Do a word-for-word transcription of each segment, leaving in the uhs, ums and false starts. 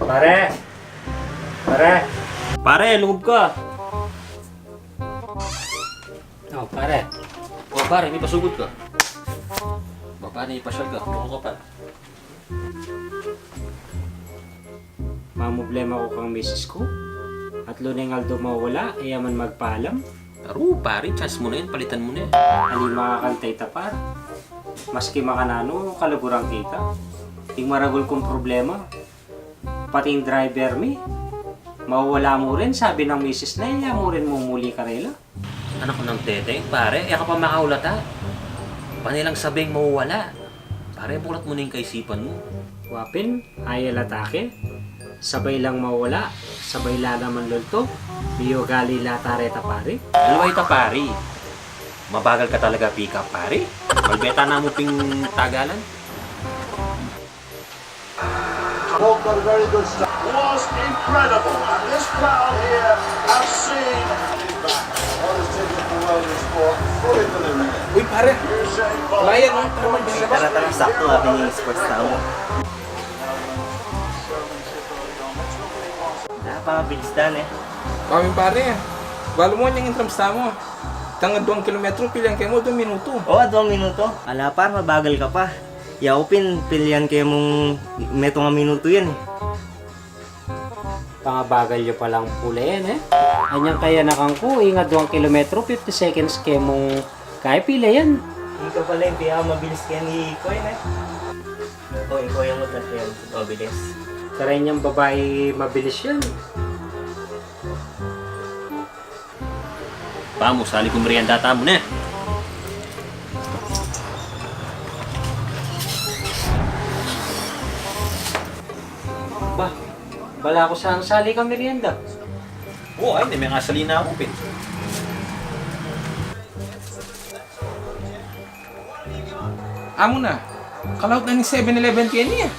Pare! Pare! Pare, lungub ka! O, pare. O, pare, mipasugud ka. Ba, pare, mipasyal ka. Lungub ka pa. Mamroblema ku kang misis ku. Atlu ne ing aldo mawala, e ya man magpalam. Aru, pare, chance mu na yan, palitan mu na yan. Ali makakanta ita, pare. Maski makananu, kaluguran kita. Ing maragul kung problema, pati ing driver mi, mawala mu rin, sabi nang misis na, e ya mu rin mumuli karela. Anak nang teteng, pare, e ka pa makaulata. Pane lang sabing mawala. Pare, bulat mu na ing kaisipan mu. Wa pin, e ya la atake. Sabay lang mawala, sabay la naman lulto. Miyugali la ta reta, pare. Alway ta, pare. Mabagal ka talaga pick up, pare. Malbe ta na mu pin tagalan. Hope for a very good start. Was incredible, and this crowd here have seen what is taking the world of sport fully for the real. Uy, pare. Usain Bolt. Layan, no? Tara, magbisa. Tara, tara, sakto, abi ning sports tamu. Napakabilis dan, e. Kami, pare, e. Balu mu, inyang entrance tamu, tanga duang kilometro, pilian ke mu duang minutu. O, duang minutu. Ala, par, mabagal ka pa. Yaku pin, pilian ke mung metung a minutu yan, e. Pangabagal yu palang pula yan, e. Anyang kayanakan ku, ing duang kilometro, fifty seconds ke mung kaya pila yan. Ika pala ing pinakamabilis keni, ikaw yan, e. O, ikaw yan, mabilis. Karenyang babai, mabilis yan. Pamu, sali ku merienda tamu, ne? Ba, bala ku sana sali ka merienda. O, ay, ne, mengasali na ku pin. Amu na, kalaut na ning Seven Eleven keni, e.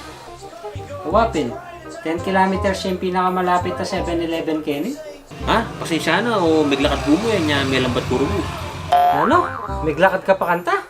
Wa pin, ten kilometers ing pinakamalapit a Seven Eleven keni. Ha? Pasensya na, o meglakad ku mu, e, nya melambat ku rugu. Nanu? Meglakad ka pa kanta?